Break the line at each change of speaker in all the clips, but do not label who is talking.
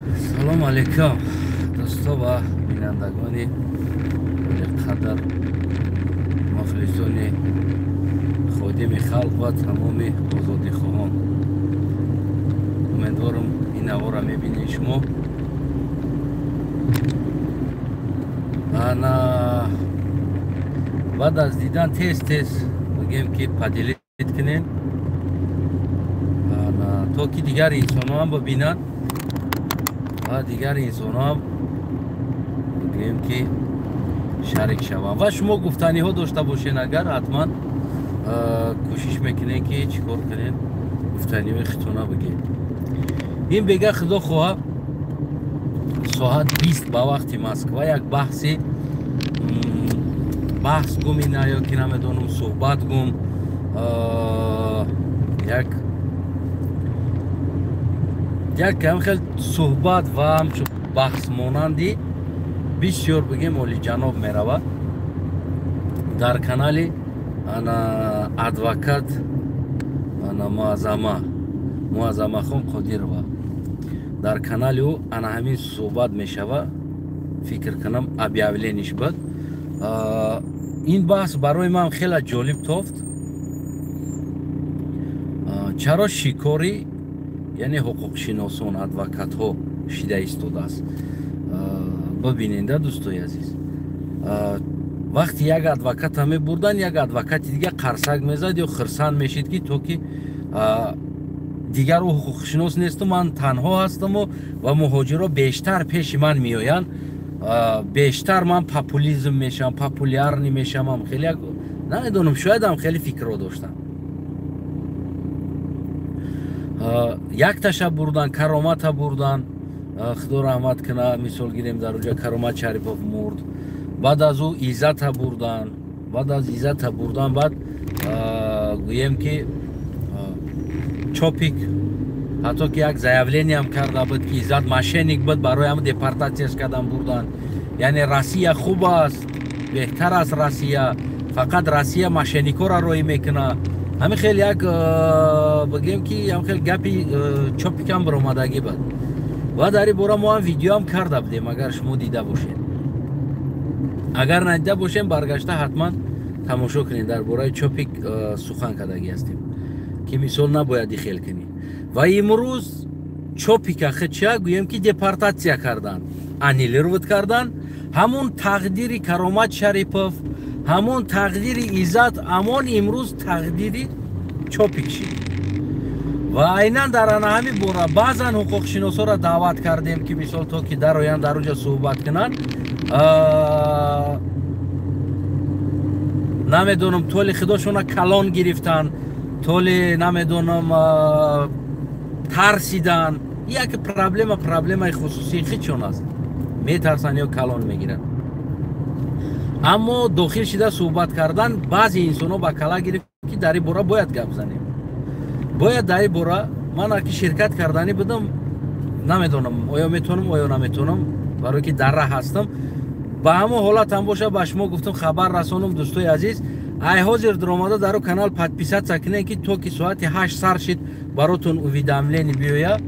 Салому алейкум, дӯсто ва бинандагони қадр, мухлисони ходими халқ ва тамоми озодихоҳон. Умедворам, ин навора мебинед шумо. Ана баъд аз дидан тез тез бигем, ки поделить кунед, то ки дигар инсонҳо ҳам бибинанд ва дигар инсонҳоам бигӯем, ки шарик шаванд. Ва шумо гуфтаниҳо дошта бошед агар, ҳатман кӯшиш мекунем, ки чӣ кор кунем, гуфтаниҳои хитона бигем. Ин бега, худо хоҳа, соат 20 ба вақти Москва як баҳси, баҳс гум ина ё ки намедонам, суҳбат гум, як кам хел суҳбат ва ҳамчун баҳсмонанди бисёр, бигем, олиҷаноб меравад дар канали ана адвокат ана Муаззамахон Қодирова. Дар канали ӯ ана ҳамин суҳбат мешавад. Фикр кунам, объявление ш буд. Ин баҳс барои ман хеле ҷолиб тофт. Чаро шикори, яъне ҳуқуқшиносон, адвокатҳо шида истодааст? Бибиненда, дӯстои азиз, вақти як адвоката мебурдан, як адвокати дигар қарсак мезад ё хирсанд мешид, ки то ки дигар ӯ ҳуқуқшинос несту ман танҳо ҳастаму ва муҳоҷиро бештар пеши ман меоянд, бештар ман популизм мешавам, популярный мешавам. Хеле, намедонам, шоядам хеле фикрро доштам. Якташа бурдан, Каромата бурдан, худо раҳмат куна. Мисол гирем, дар уҷа Каромат Шарипов мурд. Баъд аз ӯ Иззата бурдан, баъд аз Иззата бурдан, баъд гӯем, ки Чопик ҳатто ки як заявление ам карда буд, ки Иззат мошенник буд, барои ҳам депортатсияш кардан бурдан. Яъне Россия хуб аст, беҳтар аст Россия, фақат Россия мошенник ҳоро роҳӣ мекунад. Ҳамин хел як, бигем, ки ҳам хел гапи Чопикам баромадагӣ буд ва дар ин бора мо ҳам видеоам карда будем, агар шумо дида бошед. Агар надида бошем, баргашта ҳатман тамошо кунед. Дар бораи Чопик сухан кардагӣ ҳастем, ки мисол набояд ихел кунӣ. Ва имрӯз Чопика хича, гӯем, ки депортатсия карданд, аннулировать карданд. Ҳамун тақдири Каромат Шарипов, ҳамон тақдири Иззат Амон имрӯз тақдири Чопик шид. Ва айнан дар ана ҳамин бора баъзан ҳуқуқшиносҳоро даъват кардем, ки мисол то ки дароянд, дар уҷа суҳбат кунанд. Намедонам, толи худошона калон гирифтанд, толи намедонам, тарсидан. Як проблема, проблемаи хусусии хичон аст, метарсанд ё калон мегиранд. Аммо дохил шида суҳбат кардан баъзе инсонҳо ба кала гирифт, ки дар ин бора бояд гап занем, бояд дар ин бора. Ман ки ширкат карданӣ будам, намедонам, оё метавонам, оё наметавонам, барое ки дар раҳ ҳастам. Ба ҳамон ҳолатам боша, ба шумо гуфтам, хабар расонам. Дӯстои азиз, ай ҳозир даромада дар канал подписаться кунед, ки то ки соати 8 сар шид, баротон уведомление биёя.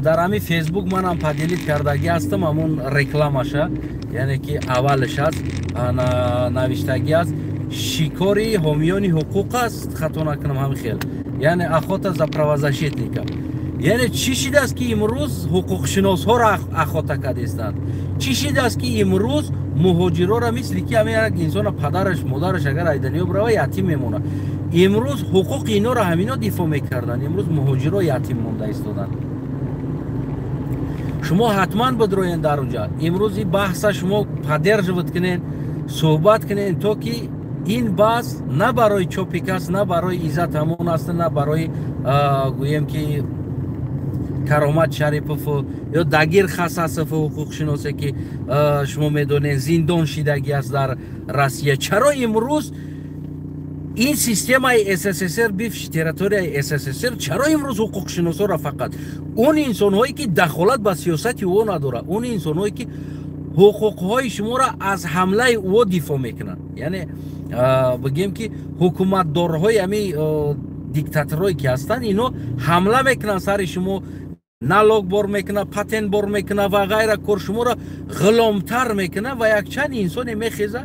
Дар ҳамин Фейсбук манам поделить кардагӣ ҳастам, ҳамон рекламаша, яъне ки аввалш аст, навиштагӣ аст: «Шикори ҳомиёни ҳуқуқ аст», хато накунам, ҳамин хел, яъне «охота за правозащитникам». Яъне чӣ шидааст, ки имрӯз ҳуқуқшиносҳоро охота кардистанд? Чӣ шидааст, ки имрӯз муҳоҷирора, мисли ки ҳамин як инсона падараш, модараш агар айданиё бирава, ятим мемонад? Имрӯз ҳуқуқи инора ҳамино дифоъ мекарданд, имрӯз муҳоҷиро ятим монда истоданд. Шумо ҳатман бидроен дар уҷа. Имрӯз ин баҳса шумо поддерживать кунед, суҳбат кунед, то ки ин баҳс на барои Чопик аст, на барои Иззат Ҳамон аст, на барои, гӯем, ки Каромат Шарипову ё Дагир Хасасову, ҳуқуқшиносе, ки шумо медонед, зиндон шидагӣ аст дар Россия. Чаро имрӯз ин системаи СССР, бивший территорияи СССР, чаро имрӯз ҳуқуқшиносоро фақат он инсонҳое, ки дахолат ба сиёсати ӯ надорад, он инсонҳое, ки ҳуқуқҳои шуморо аз ҳамлаи ӯ дифоъ мекунанд, яъне бигем, ки ҳукуматдорҳои ҳами диктаторҳое ки ҳастанд, ино ҳамла мекунанд сари шумо. Налог бор мекуна, патент бор мекуна ва ғайра кор, шуморо ғуломтар мекуна. Ва якчанд инсоне мехеза,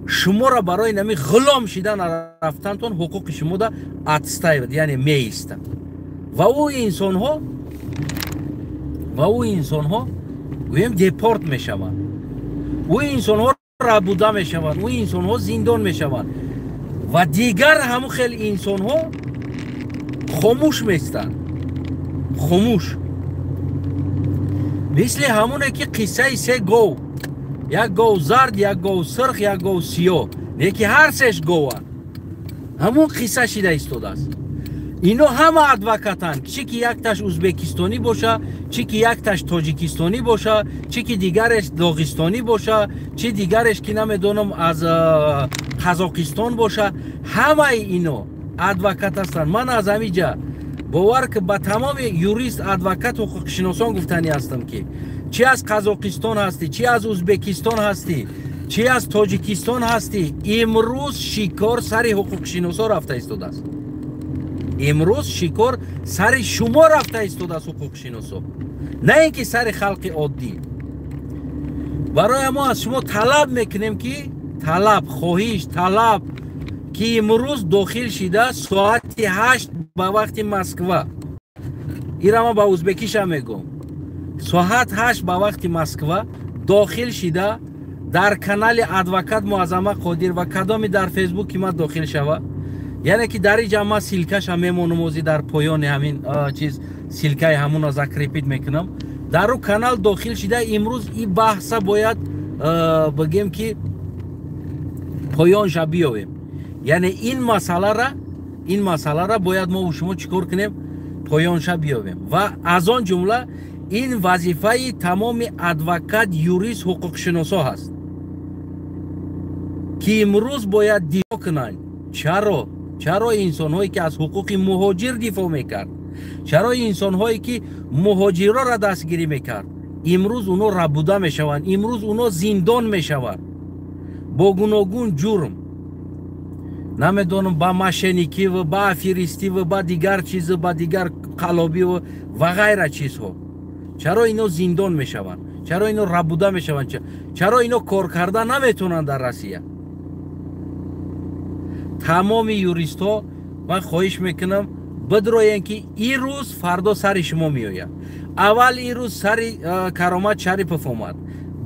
шуморо барои нами ғулом шидан рафтантон ҳуқуқи шумода отстаивать, яъне меиста. Ва ӯ инсонҳо гӯем депорт мешаванд, ӯ инсонҳо рабуда мешаванд, ӯ инсонҳо зиндон мешаванд ва дигар ҳамун хел инсонҳо хомӯш местанд, хомӯш, мисли ҳамоне ки қиссаи се гов: як гов зард, як гов сирх, як гов сиёҳ, леки ҳар сеш гованд. Ҳамун қисса шида истодааст. Ино ҳама адвокатанд, чӣ ки якташ узбекистонӣ боша, чӣ ки якташ тоҷикистонӣ боша, чӣ ки дигареш доғистонӣ боша, чӣ дигареш ки намедонам аз Қазоқистон боша, ҳамаи ино адвокат ҳастанд. Ман аз ҳамин ҷа бовар ки ба тамоми юрист, адвокат, ҳуқуқшиносон гуфтанӣ ҳастам, ки чӣ аз Қазоқистон ҳастӣ, чӣ аз Узбекистон ҳастӣ, чӣ аз Тоҷикистон ҳастӣ, имрӯз шикор сари ҳуқуқшиносо рафта истодааст. Имрӯз шикор сари шумо рафта истодааст, ҳуқуқшиносо, на ин ки сари халқи оддӣ. Барои мо аз шумо талаб мекунем, ки талаб, хоҳиш, талаб, ки имрӯз дохил шида соати 8 ба вақти Москва, ира ман ба узбекиша мегӯм, соат 8 ба вақти Москва дохил шида дар канали адвокат Муаззама Қодир ва кадоми дар Фейсбуки ман дохил шава, яъне ки дар иҷа ман ссылка ша мемонам, ози дар поёни ҳамин чиз ссылка и ҳамуна закрепить мекунам. Дар ӯ канал дохил шида имрӯз и баҳса бояд бигем, ки поёнша биёвем, яъне ин масъалара бояд мо шумо чӣ кор кунем? Поёнша биёвем. Ва аз он ҷумла ин вазифаи тамоми адвокат, юрист, ҳуқуқшиносо ҳаст, ки имрӯз бояд дифоъ кунанд. Чаро инсонҳое, ки аз ҳуқуқи муҳоҷир дифоъ мекард, чаро инсонҳое, ки муҳоҷирора дастгирӣ мекард, имрӯз уно рабуда мешаванд, имрӯз уно зиндон мешаванд бо гуногун ҷурм, намедонам, ба мошенникӣ ва ба аферистӣ ва ба дигар чизу ба дигар қалобиву ва ғайра чизҳо? Чаро ино зиндон мешаванд? Чаро ино рабуда мешаванд? Чаро ино кор карда наметавонанд дар Россия? Тамоми юристҳо, ман хоҳиш мекунам, бидроен, ки ин рӯз фардо сари шумо меояд. Аввал ин рӯз сари Каромат Шарипов омад.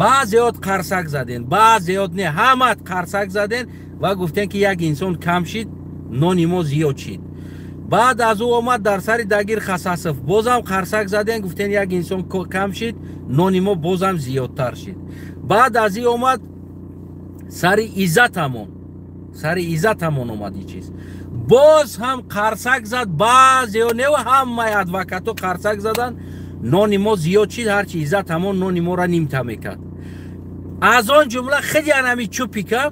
Баъзеот қарсак заден, баъзеот не, ҳамат қарсак заден ва гуфтен, ки як инсон кам шид, нони мо зиёд шид. Баъд аз ӯ омад дар сари Дагир Хасасов, бозам қарсак заден, гуфтен, як инсон кам шид, нони мо бозам зиёдтар шид. Баъд аз ин омад сари Иззатамон, сари Иззатамон омад ин чиз, боз ҳам қарсак зад баъзео нева, ҳамаи адвокатҳо қарсак заданд, нони мо зиёд шид, ҳарчи Иззат ҳамон нони моро нимта мекард. Аз он ҷумла хеле анами Чупика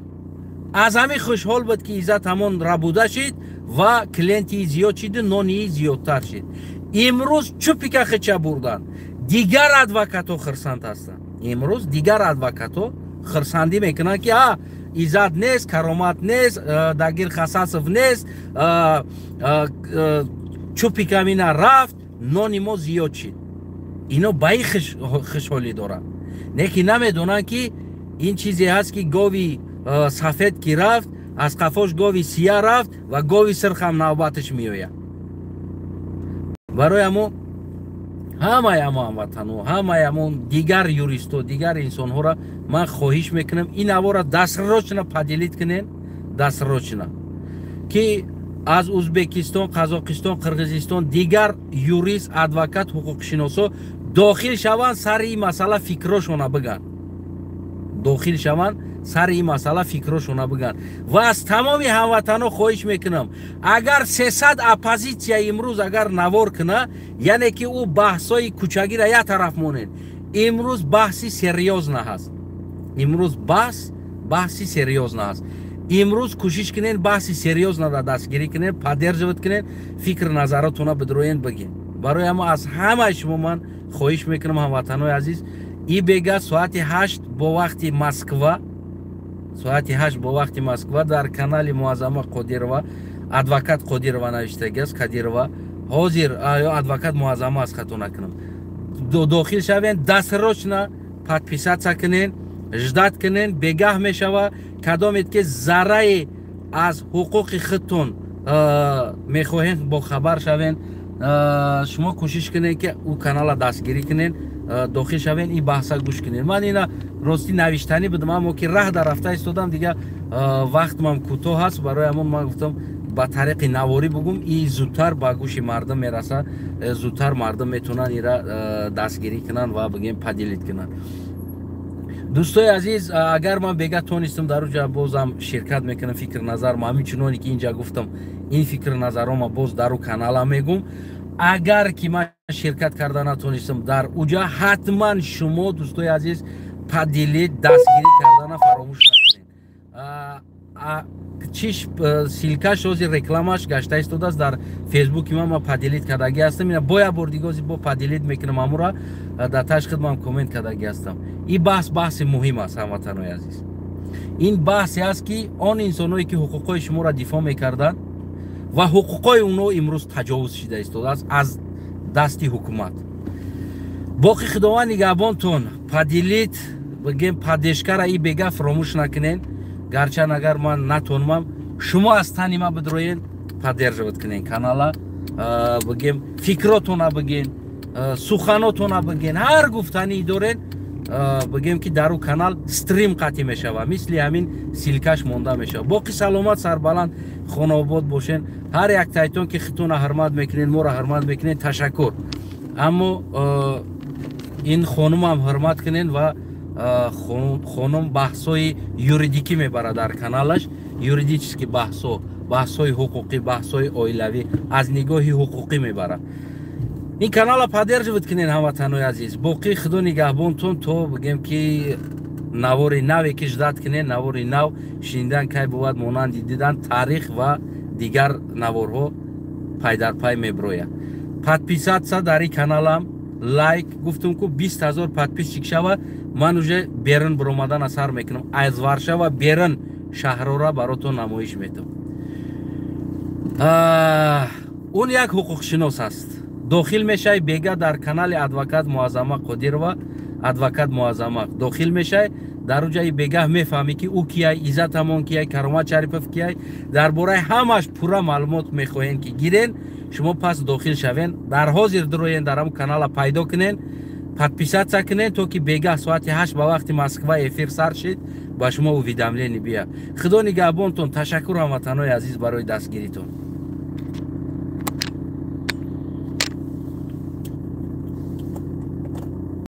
аз ҳамин хушҳол буд, ки Иззат ҳамон рабуда шид ва клиенти зиёд шиду нони зиёдтар шид. Имрӯз Чупика хича бурданд, дигар адвокатҳо хирсанд ҳастанд. Имрӯз дигар адвокатҳо хирсандӣ мекунанд, ки а Иззат нест, Каромат нест, Дагир Хасасов нест, Чупика мина рафт, нони мо зиёд шид. Ино ба ин хушҳолӣ доранд, не ки намедонанд, ки ин чизе ҳаст, ки гови сафед ки рафт, аз қафош гови сия рафт ва гови сирхам навбаташ меояд. Барои ҳамо ҳамаи ҳамо ҳамватанҳо, ҳамаи ҳамон дигар юристо, дигар инсонҳоро ман хоҳиш мекунам, ин авора дастрочна поделить кунен, дастрочна, ки аз Узбекистон, Қазоқистон, Қирғизистон дигар юрист, адвокат, ҳуқуқшиносо дохил шаванд, сари ин масъала фикрошона бигӯянд, дохил шаванд, сари ин масъала фикрошона бигӯянд. Ва аз тамоми ҳамватанҳо хоҳиш мекунам, агар 300 оппозитсия имрӯз агар навор куна, яъне ки ӯ баҳсҳои кӯчагиро як тараф монед, имрӯз баҳси серьёзно ҳаст. Имрӯз баҳс баҳси серьёзно ҳаст. Имрӯз кӯшиш кунед, баҳси серьёзно дастгирӣ кунед, поддерживать кунед, фикр назаротона бидроен, бигем. Барои ҳамо аз ҳамаи шумо ман хоҳиш мекунам, ҳамватанҳои азиз, и бега соати 8 бо вақти Москва, соати 8 бо вақти Москва дар канали Муаззама Қодирова, адвокат Қодирова навиштагиаст, Кадирова. Ҳозир ё адвокат Муаззама аст, хато накунам. Дохил шавен, досрочно подписаться кунен, ждать кунен, бегаҳ мешава. Кадомед ки зарраи аз ҳуқуқи худтон мехоҳен бохабар шавен, шумо кӯшиш кунед, ки ӯ канала дастгирӣ кунен, дохил шавен, ин баҳса гӯш кунед. Ман ина ростӣ навиштанӣ будам, аммо ки раҳ дар рафта истодам, дига вақтмам кӯтоҳ ҳаст. Барои ҳамон ман гуфтам, ба тариқи наворӣ бугум, и зудтар ба гӯши мардум мераса, зудтар мардум метавонанд ира дастгирӣ кунанд ва бигем, поделить кунанд. Дӯстои азиз, агар ман бега тонистам, дар уҷа бозам ширкат мекунам. Фикр назар ҳамин чуноне ки инҷа гуфтам, ин фикр назарома боз дар ӯ канала мегум. Агар ки ман ширкат карда натонистам дар уҷа, ҳатман шумо, дӯстои азиз, поделить, дастгирӣ кардана фаромӯш накунед. Чиш, ссылка ш ҳозир рекламаш гашта истодааст дар Фейсбуки ман поделить кардагӣ ҳастам. Ина бо як бор дига ҳозир бо поделить мекунам, амура дар таш хидмам коммент кардагӣ ҳастам. Ин баҳс баҳси муҳим аст, ҳамватанои азиз. Ин баҳсе аст, ки он инсоное ки ҳуқуқҳои шуморо дифоъ мекарданд ва ҳуқуқҳои онҳо имрӯз таҷовуз шида истодааст аз дасти ҳукумат. Боқӣ Худованд нигаҳбонтон. Поделить, бигем, поддержка ра и бега фаромӯш накунен. Гарчанд агар ман натонмам, шумо аз тани ма бидроен, поддерживать кунен канала, бигем, фикротона биген, суханотона биген, ҳар гуфтанӣ дорен, бигем, ки дар ӯ канал стрим қатъӣ мешава, мисли ҳамин ссылка ш монда мешава. Боқӣ саломат, сарбаланд, хонаобод бошен. Ҳар як тайтон ки хитона ҳурмат мекунен, моро ҳурмат мекунен, ташаккур. Аммо ин хонумам ҳурмат кунен ва хонум баҳсҳои юридикӣ мебарад дар каналаш, юридический баҳсҳо, баҳсҳои ҳуқуқӣ, баҳсҳои оилавӣ аз нигоҳи ҳуқуқӣ мебарад. Ин канала поддерживать кунен, ҳамватанои азиз. Боқӣ Худо нигаҳбонтон, то бигем ки навори наве ки ждать кунен. Навори нав шунидан кай бувад, монанди дидан, таърих ва дигар наворҳо пайдарпай меброяд. Подписаться дар ин каналам, лайк. Гуфтум ку, 20 000 подписчик шава, ман уже берун биромадана сар мекунам, аз Варшава берун шаҳрора баротон намоиш метам. Он як ҳуқуқшинос аст. Дохил мешай бега дар канали адвокат Муаззама Қодирова, адвокат Муаззама дохил мешай, дар уҷаи бегаҳ мефаҳмӣ, ки ӯ кияй, Иззатамон кияй, Каромат Шарипов кияй. Дар бораи ҳамаш пурра маълумот мехоҳем, ки гирен шумо, пас дохил шавен. Дар ҳозир дуроен, дар ҳамн канала пайдо кунен, подписаться кунен, то ки бегаҳ соати 8 ба вақти Москва эфир сар шид, ба шумо уведомление бия. Худо нигаҳбонтон. Ташаккур, ҳамватанои азиз, барои дастгиритон.